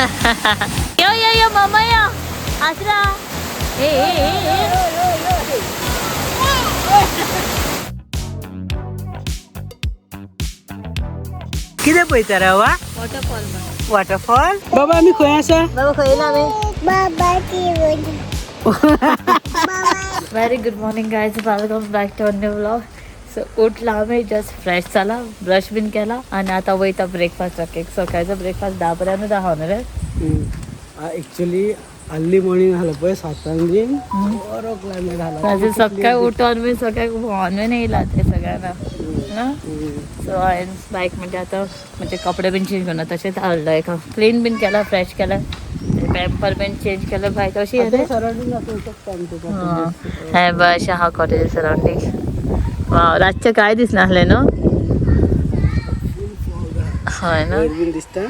यो यो यो मामा यो आसरा ए ए ए ए. कितें पळयता रे वा? वॉटरफॉल. वॉटरफॉल. बाबा आमी खंय आसा? बाबा खंय येयला आमी? बाबा ती. Very good morning guys, welcome back to new vlog. So उठला आम्ही, जस्ट फ्रेश जाला, ब्रश बीन केला आणि आता वयता ब्रेकफास्टाक. एक सकाळचो ब्रेकफास्ट 10 पर्यंत आहा न्हू रे? एक्चुअली अर्ली मॉर्निंग आलो पळय 7 बीन, बरो क्लायमेट आला. सकाळी उठून बी सकाळी भोंवन बीन येयला ते सगळ्यांना ना. सो हांवें बायक म्हणजे आता म्हणजे कपडे बीन चेंज करून तशेंच हाडलो एका, क्लीन बीन केला, फ्रेश केला, पॅम्पर बीन चेंज केलं बायक अशी रे. सराउंडिंग दाखवू शकता आमी तुका. हे बघ, अशें आहा कॉटेज सरावंडींग. वाव, रातचें कांय दिसनासलें न्हू? हय न्हू? वयर बीन दिसता.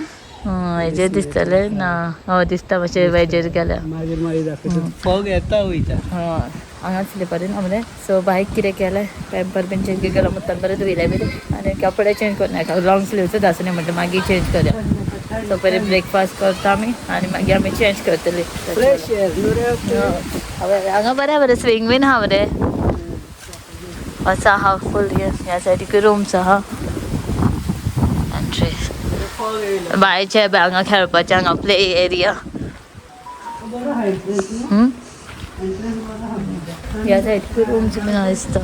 हेजेर दिसतलें ना? हय, दिसता मातशें वेजेर गेल्यार. मागीर मागीर दाखयता, फॉग येता वयता. हय, हांगाच स्लिपरीन मरे. सो बायक कितें केलें, पॅम्पर बीन चेंज केलो, मुत्तान बरें धुयलें बीन आनी कपडे चेंज करून नाका, लॉंग स्लीवच आसूं म्हणटा, मागीर चेंज करया. सो पयलीं ब्रेकफास्ट करता आमी आनी मागीर आमी चेंज करतली. फ्रेश एअर न्हू रे? हय, हांगा बरें बरें स्विंग बीन आहा मरे. असो आहा फूल. ह्या सायडीक रुम्स आहा, एंट्री. फॉग येयलो. बायचे हांगा खेळपाचें, हांगा प्ले एरिया. बरो आहा एंट्रन्स. एंट्रन्स बरो आहा. ह्या सायडीक रूम्स बीन आहा दिसता.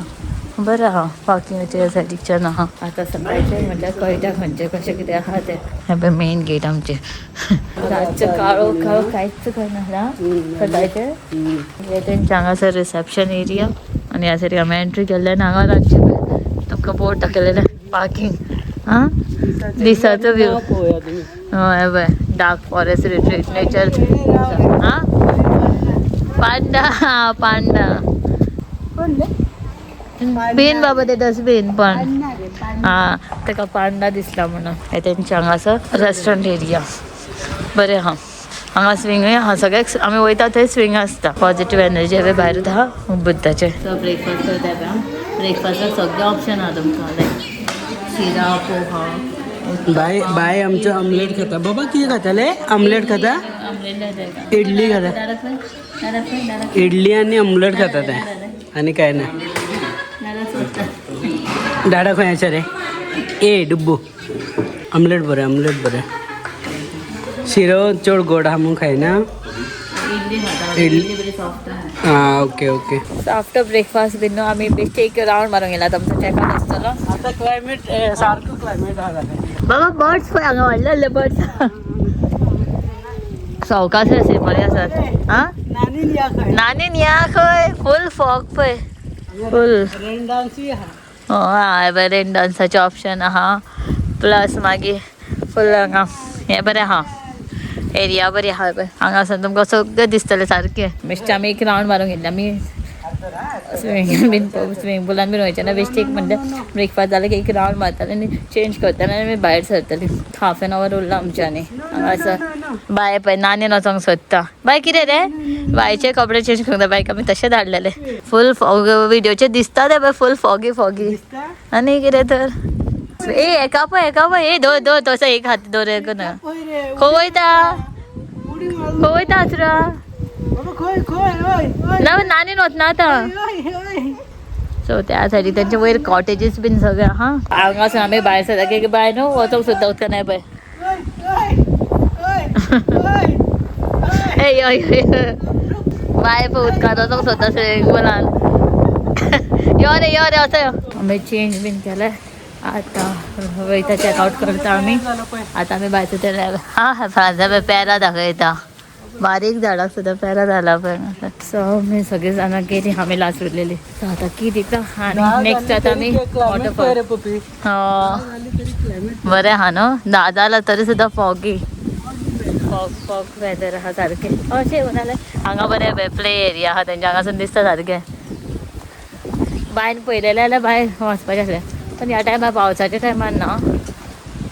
बरें आहा, पार्किंगाचे ह्या सायडीकच्यान आहा. आतां सकाळचें म्हटल्यार कळटा खंयचें कशें कितें आहा तें. हें पळय मेन गेट आमचें. रातचें काळो काळो, कांयच कळना सकाळचें. हे तेंचे हांगासर रिसेप्शन एरिया आनी ह्या सायडीक आमी एंट्री केल्ले आनी हांगा रातचें तुमकां बोर्ड दाखयलेलें पार्किंग. आं, दिसाचो व्यू. पळोवया तुमी. हय, पळय, डार्क फॉरेस्ट रिट्रीट नेचर. हां, पांडा पांडा बीन बाबा, ते डस्टबीन पण. हा, ताका पांडा दिसला म्हणून. हे तेंचे हांगासर रेस्टॉरंट एरिया. बरें आहा हांगा, स्विंगूय आहा. सगळ्याक आमी वयता थंय स्विंग आसता. पॉझिटिव्ह एनर्जी हांवें भायर आहा बुद्धाचे. सो ब्रेकफास्ट करता. ब्रेकफास्टाक सगळे ऑप्शन आहा तुमकां, लायक शिरा, पोहा. बाय बाय आमचो आमलेट खाता. बाबा कितें खाताले? आमलेट खाता? इडली खाता. इडली आनी आमलेट खाता ते, आनी काय ना. डाडा खंय आसा रे? ए डुब्बू, आमलेट बरें, आमलेट बरें. शिरो चड गोड आहा म्हणून खायना. इडली. आं, okay okay. So after breakfast बीन आमी बेश्टे एक रावंड मारूंक गेला. तुमचो चॅकआउट आसतलो. आतां क्लायमेट सारको क्लायमेट आहा जालें. बाबा, बर्ड्स पळय हांगा, व्हडले व्हडले बर्ड्स. सवकास असे बरे आसात. आं. नानीन या खंय. नानीन या खंय, फूल फॉग पळय, फूल. रेन डान्सूय आहा. हय, बरें, रेन डान्साचें ऑप्शन आहा. प्लस मागीर फूल हांगा हें बरें आहा, एरिया बरी आहा. पळय, हांगासून तुमकां सगळें दिसतलें सारकें. बेश्टे आमी एक रावंड मारूंक गेल्ले. आमी स्विमींग बीन, स्विमींग पुलान बीन वयचें ना. बेश्टे एक म्हणजे ब्रेकफास्ट जालें की एक रावंड मारताले आनी चेंज करताले आनी आमी भायर सरतली. हाफ एन our उरला आमचें. आनी हांगासर बाय पळय नानीन वचोंक सोदता. बाय, कितें रे? बायचे कपडे चेंज करूंक जाय. बायक आमी तशें धाडलेले. फूल फॉग विडियोचेर दिसता ते पळय, फूल फॉगी फॉगी. आनी कितें तर ए एका पळय, एका पळय. ए, दवर दवर, तसो एक हात दवर ना. खंय रे? खंय वयता? उडी मारून. खंय वयता आसरा? बाबा, खंय खंय? हय हय. ना, नानीन वतना आतां. हय हय. सो त्या सायडीक तेंचे वयर कॉटेजीस बीन सगळे आहा. हांगासून आमी भायर सरता की बाय न्हू वचोंक सुद्दां उदकान पळय. हय हय हय हय. ए यो यो यो. बाय पळय उदकान वचोंक सोदता स्विमींग पुलान. यो रे, यो रे, असो यो. आमी चेंज बीन केलें, आतां वयता, चॅकआउट करता आमी. आतां आमी भायर सरतले. हा, फ्रांसा पळय पेरा दाखयता. बारीक झाडाक सुद्दां पेरा जाला पळय. सो आमी सगळीं जाणां गेली, आमी लास्ट उरलेली. सो आतां कितें आनी नेक्स्ट आतां आमी वॉटरफॉल. पपी. हय, बरें आहा न्हू? 10 जालां तरी सुद्दां फॉगी, फॉग फॉग वेदर आहा सारकें. अशें जाल्यार हांगा बरें पळय प्ले एरिया आहा तेंच्या, हांगासून दिसता सारकें. बायन पळयलेलें जाल्यार भायर वचपाचें आसलें, पण ह्या टायमार पावसाच्या टायमार ना.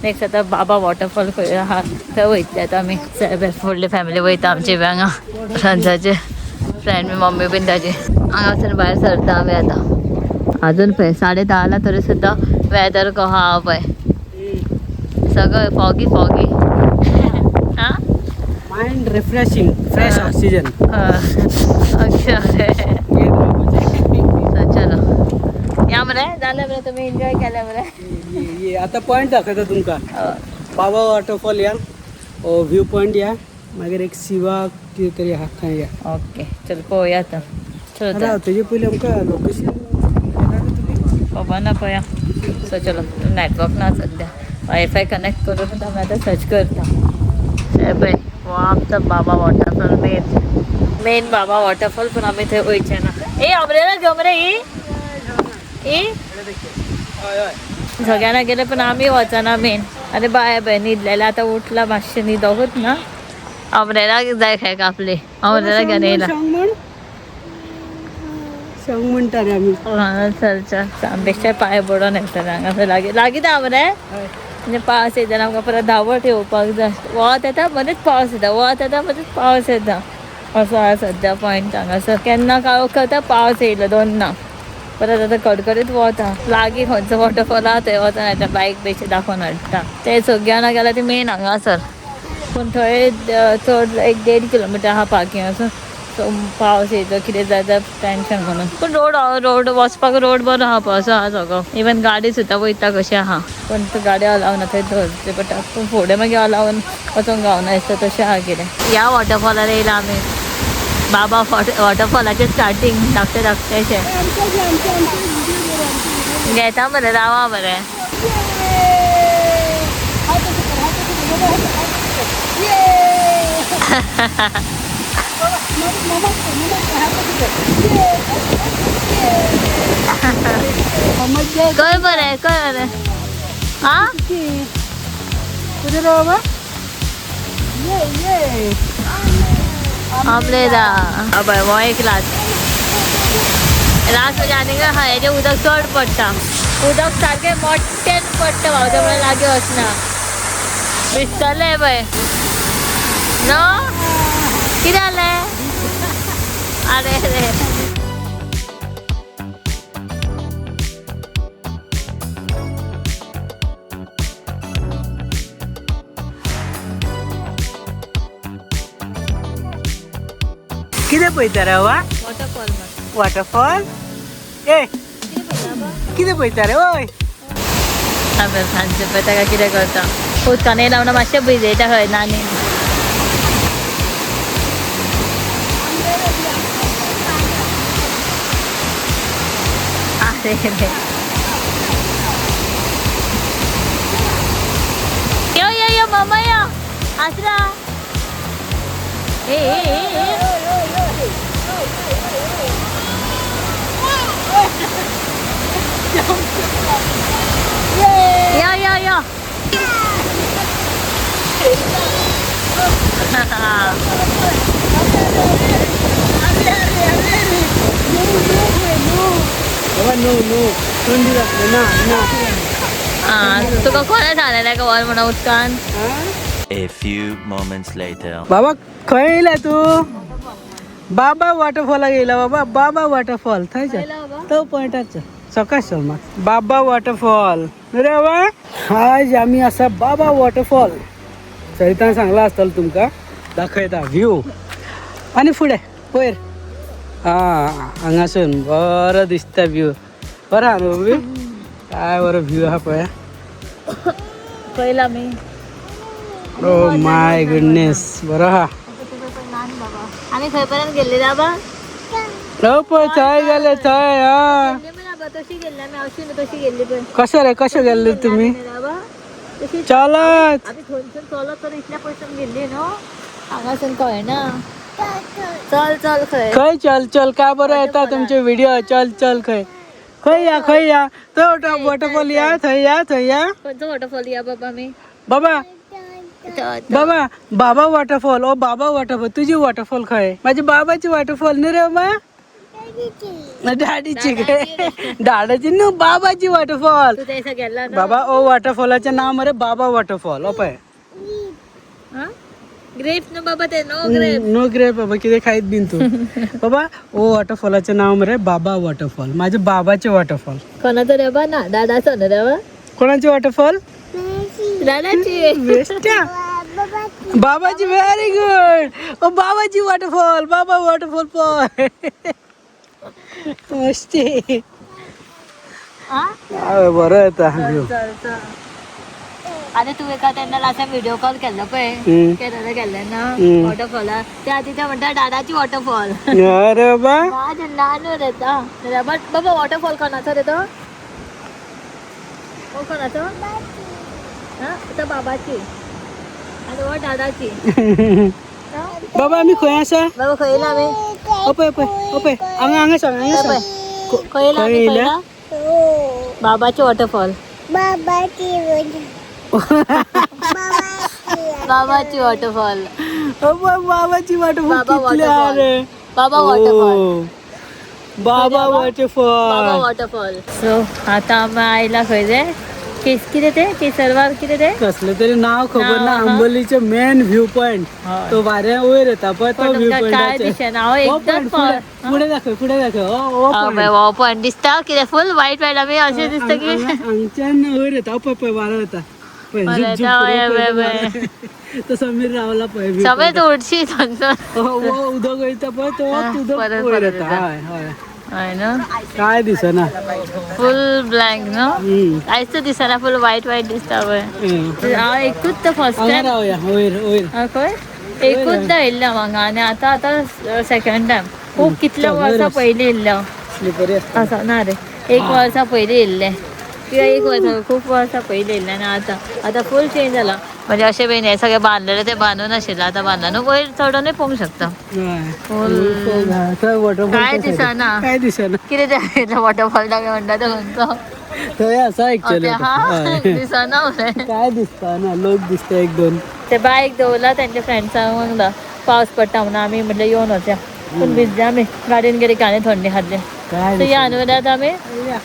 नेक्स्ट आतां बाबा वॉटरफॉल खंय आहा थंय वयतले आतां आमी. फुडली फॅमिली वयता आमची बी हांगा, फ्रेंड्साचे फ्रेंड बी, मम्मी बीन ताजी. हांगासून भायर सरता आमी आतां. अजून पळय 10:30 ला तरी सुद्दां वेदर कसो आहा पळय, सगळं फॉगी फॉगी. हां. Refreshing, fresh oxygen. Okay. चलो या मरे, जालें मरे, तुमी एन्जॉय केलें मरे. आता पॉयंट दाखयता तुमकां. बाबा वॉटरफॉल या, व्यू पॉयंट या, मागीर एक शिवा कितें तरी आहा थंय या. ओके, चल पळोवया आतां. चलो. आतां तेजे पयलीं आमकां लोकेशन. खबर ना, पळोवया. सो चलो, नॅटवर्क ना सध्या, वायफाय कनेक्ट करून आमी आतां सर्च करता. हे पळय, हो आमचो बाबा वॉटरफॉल, मेन मेन बाबा वॉटरफॉल. पूण आमी थंय वयचे ना. ए, अम्ब्रेला घेव मरे. ही ही सगळ्यांना गेले पण आमी वचना मेन. अरे बाय बाय, न्हिदलेले आतां उठला, मातशें न्हिदोकूच ना. अम्ब्रेला जाय खाय आपली, अम्ब्रेला घेवन येयला. सांग म्हण, सांग म्हणटा रे आमी. हा, चल चल, बेश्टे पांय पडोन येतले हांगा. लागीं लागीं मरे, म्हणजे पावस येता आमकां परत धांवत येवपाक जाय. वत येता मदींच पावस येता, वत येता मदींच पावस येता, असो आहा सद्या पॉयंट हांगासर. केन्ना काळोख करता, पावस येयलो दोन ना, परत आतां कडकडीत वता. लागीं खंयचो वॉटरफॉल आहा थंय वता, नाल्यार बायक बेश्टे दाखोवन हाडटा. ते सगळ्यांना गेल्यार ती मेन हांगासर, पूण थंय चड 1-1.5 किलोमिटर आहा पार्किंग आसून. सो पावस येयलो कितें जाता टेंशन म्हणून. पूण रोड रोड वचपाक रोड बरो आहा, पावसो आहा सगळो. इवन गाडी सुद्दां वयता कशी आहा, पण तो गाडी अलाव ना, थंय धरचे पडटा. पूण फुडें मागीर अलाव वचोंक गावना दिसता, तशें आहा कितें. ह्या वॉटरफॉलार येयला आमी, बाबा वॉटरफॉलाचें स्टार्टींग धाकटें धाकटेशें घेता मरे, रावा मरे. खंय बरें, खंय बरें हा. कितें रे बाबा, ये ये. आमलेदा अभय, हो एक रात रात म्हणजे आनी आहा, हेजें उदक चड पडटा, उदक सारकें मोठ्यान पडटा, व्हांवता म्हणल्यार लागीं वचना, भिजतलें पळय न्हू. कितें जालें? अरे रे. कितें पळयता रे बाबा? वॉटरफॉल. वॉटरफॉल. ए, कितें पळयता रे ओय? आमी सांजचे पळय ताका कितें करता. उदकान येयला म्हणून मातशें भिजयता खंय नानी. अरे रे, यो यो यो, मामा यो, आसरा. ए ए ए ए. यो यो यो. बाबा, नो नो, थंडी जातली. ना ना. आं, तुका कोणें सांगलेलें का व्हर म्हणून उदकान? A few moments later. बाबा, खंय येयला तूं? बाबा वॉटरफॉलाक येयला बाबा. बाबा वॉटरफॉल थंय चल, तो पॉयंटार चल, सकाळ चल मात. बाबा वॉटरफॉल रे बाबा. आज आमी आसा बाबा वॉटरफॉल. सरितान सांगलां आसतलें तुमकां. दाखयता व्यू आनी फुडें पयर. आं, हांगासून बरो दिसता व्यू, बरो आहा न्हू व्यू? काय बरो व्यू आहा पळय. पयला मी. ओ my goodness, बरो आहा. आमी खंय पर्यंत गेल्ली बाबा? हो, पळय थंय गेले थंय. हा. बाबा, तशी गेल्ली आमी, अशी न्हू, तशी गेल्ली पळय. कशें रे, कशें गेल्ले तुमी? बाबा, तशी. चलत. आमी थंयसून चलत तर इतल्या पयसून गेल्ली न्हू, हांगासून कळना. चल चल, खंय? खंय चल चल? काय बरो येता तुमचे व्हिडिओ. चल चल, खंय खंय या, खंय या? तो वॉटरफॉल या, थंय या, थंय या. खंयचो वॉटरफॉल या बाबा आमी? बाबा, बाबा, बाबा वॉटरफॉल. ओ बाबा वॉटरफॉल. तुझी वॉटरफॉल खंय? माझी बाबाची वॉटरफॉल न्ही रे मा? डॅडीची काय? डाडाची न्हू, बाबाची वॉटरफॉल. तू थंयसर गेल्ला न्हू? बाबा, ओ वॉटरफॉलाचें नांव मरे बाबा वॉटरफॉल. ओ पळय. ग्रेप्स न्हू बाबा ते, नो ग्रेप. नो ग्रेप बाबा, कितें खायत बीन तूं बाबा. ओ वॉटरफॉलाचें नांव मरे बाबा वॉटरफॉल. माझ्या बाबाचे वॉटरफॉल. कोणाचो रे बा? ना, दादाचो न्हू रे बा? कोणाचे वॉटरफॉल? दादाची. बेस्ट्या. बाबाजी, व्हेरी गुड. ओ बाबाजी वॉटरफॉल, बाबा वॉटरफॉल पळय. मस्ती. हय, बरो येता view. चल चल. आनी तूं एका तेन्ना लास्ट टायम व्हिडिओ कॉल केल्लो पळय, केरला गेल्ले ना वॉटरफॉला, त्या आधी ते म्हणटा दादाची वॉटरफॉल. अरे बाबा. माझ्या नानूर येता. बट बाबा वॉटरफॉल कोणाचो रे तो? हो, कोणाचो? हा, तो बाबाची आनी हो दादाची. बाबा, आमी खंय आसा? बाबा, खंय येयला आमी? अपय अपय अपय, हांगा हांगा सांग, हांगा सांग. खंय येयला आमी? खंय येयला? खंय येयला? बाबाची वॉटरफॉल. बाबाची वॉटरफॉल. अबा, बाबाची वॉटरफॉल. बाबा कितले waterfall. अरे बाबा वॉटरफॉल. ओ, बाबा वॉटरफॉल. बाबा वॉटरफॉल. सो आता आमी आयला खंय ते केस कितें ते केसरवार कितें ते. कसले तरी नाव खबर ना. नाव, हा. आंबोलीचे मेन व्यू पॉइंट. हय. तो वाऱ्या वयर येता पळय तो पण व्यू तुमकां काय पॉइंट. दिसना हांव एकदाच फुडें दाखय, फुडें दाखय. हो हो point. हो पॉयंट दिसता कितें फूल वायट वायट आमी अशें दिसता की हांगच्यान वयर येता. पळय पळय, वारो येता पळय. वारो झुप येता, झुप हय, करून हय, पळय हय. वारो. तो समीर रावला पळय view सगळें point. उडशी थंयसर. हो, हो, उदक वयता पळय तो हा, उदक परत वयर परत येता. येता. हय हय. हय न्हू. काय दिसना. फूल ब्लँक न्हू. हम्म. कांयच दिसना, फूल वायट वायट दिसता पळय. हम्म. हांव एकूच तर फर्स्ट हांगा टायम रावया वयर वयर. खंय एकूचदा येयल्लें हांव हांगा आनी आतां आतां सेकंड टायम. खूब कितल्या चल, वर्सां वयर वच. पयलीं येयल्लें हांव. स्लिपरी आसता. आसा ना रे, एक वर्सा पयलीं येयल्लें किंवा एक वर्सा, खूब वर्सां पयलीं येयल्लें. आनी आतां आतां फूल चेंज जाला. म्हणजे अशें बीन हें सगळें बांदलेलें तें बांदून आशिल्लें, आतां बांदला न्हू, वयर चडोनूय पळोवंक शकता. हय. फूल थंय वॉटरफॉल. काय दिसना. काय दिसना. कितें तें वॉटरफॉल दाखय म्हणटा तें खंयचो? थंय आसा एक्चुअली. हा, दिसना मरे. काय दिसता ना, लोक दिसता एक दोन. ते बायक दवरला तेंच्या फ्रेंड्सां वांगडा, पावस पडटा म्हणून. आमी म्हटलें येवन वचया, पूण भिजले आमी गाडयेन गेली, आनी थंडी खाल्ली. काय सो या न्हू आतां आमी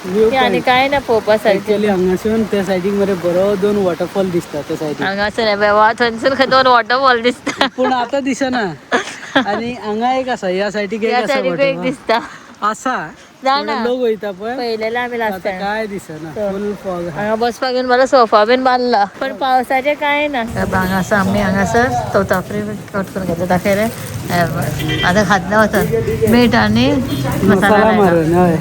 व्यू. की आनी काय ना पळोवपा सारकें. एक्चुअली हांगासून त्या सायडीक मरे बरो दोन वॉटरफॉल दिसता त्या सायडीक. हांगासर बाबा थंयसर खंय दोन वॉटरफॉल दिसता. पूण आतां दिसना. आनी हांगा एक आसा, ह्या सायडीक एक ह्या आसा. सायडीक एक वॉटरफॉल दिसता. आसा. जाणा. पूण लोक वयता पळय. पळयलेलें आमी लास्ट आतां टायम. काय दिसना, फूल फॉग. हांगा बसपाक येवन बरो सोफा बीन बांदला, पण पावसाचें कांय ना. हांगासर आमी हांगासर तोतापरी कट करून घेतले. दाखय रे. आतां खातले वचून मीठ आनी मसाला मसाला लायला. मारून हय.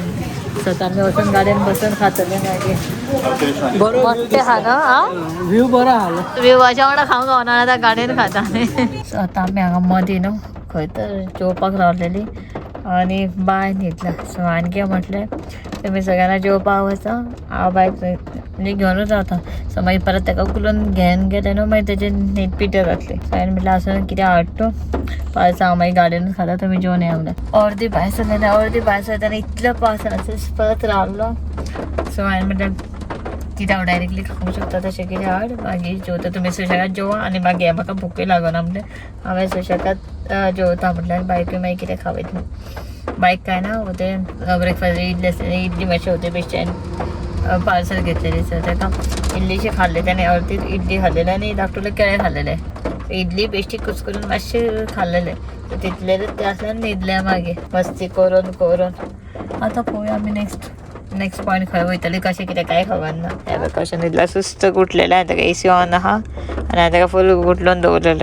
सो आतां आमी वचून गाडयेन बसून खातले मागीर. बरो मोठे आहा न्हू. आं, व्यू बरो आहा. विवाच्या वांगडा खावंक गावना, आतां गाडयेन खाता. सो आतां आमी हांगा मदीं न्हू खंय तर जेवपाक रावलेली आनी बाय न्हिदला. सो हांवें कितें म्हटलें, तुमी सगळ्यांना जेवपाक वचा, हांव बायक म्हणजे घेवनूच रावता. सो मागीर परत ताका उखलून घेवन गेलें न्हू, मागीर तेजे न्हीद पिटर जातली. सो हांवें म्हटलें आसून कितें हाडटा पावसा, हांव मागीर गाडयेनूच खाता, तुमी जेवन या म्हणलें. अर्दी भायर सरलें, अर्दी भायर सरतना इतलो पावस आसा, परत रावलो. सो हांवें म्हटलें कितें हांव डायरेक्टली खावंक शकता तशें कितें हाड, मागीर जेवता, तुमी सुशेगाद जेवा. आनी मागीर म्हाका भुकूय लागना म्हणलें, हांवें सुशेगाद जेवता म्हटलें. आनी बायकूय मागीर कितें खावयतलें. बायक काय ना ते ब्रेकफास्ट इडली आसली, इडली मातशें होती बेश्टेन पार्सल घेतलेली. सो ताका इल्लीशी खाल्ले ताणें, अर्दी इडली खाल्लेली आनी धाकटुले केळें खाल्लेले. इडली बेश्टी कुस्कुरून मातशें खाल्लेले. सो तितलेच ते आसले, न्हिदले मागीर मस्ती करून करून. आतां पळोवया आमी नेक्स्ट नेक्स्ट पॉयंट खंय वयतली, कशें कितें काय खबर ना. हे पळय कशें न्हिदला, सुस्त गुटलेलें. हांवें ताका एसी ऑन आहा आनी हांवें ताका फूल गुटलोवन दवरलेलें.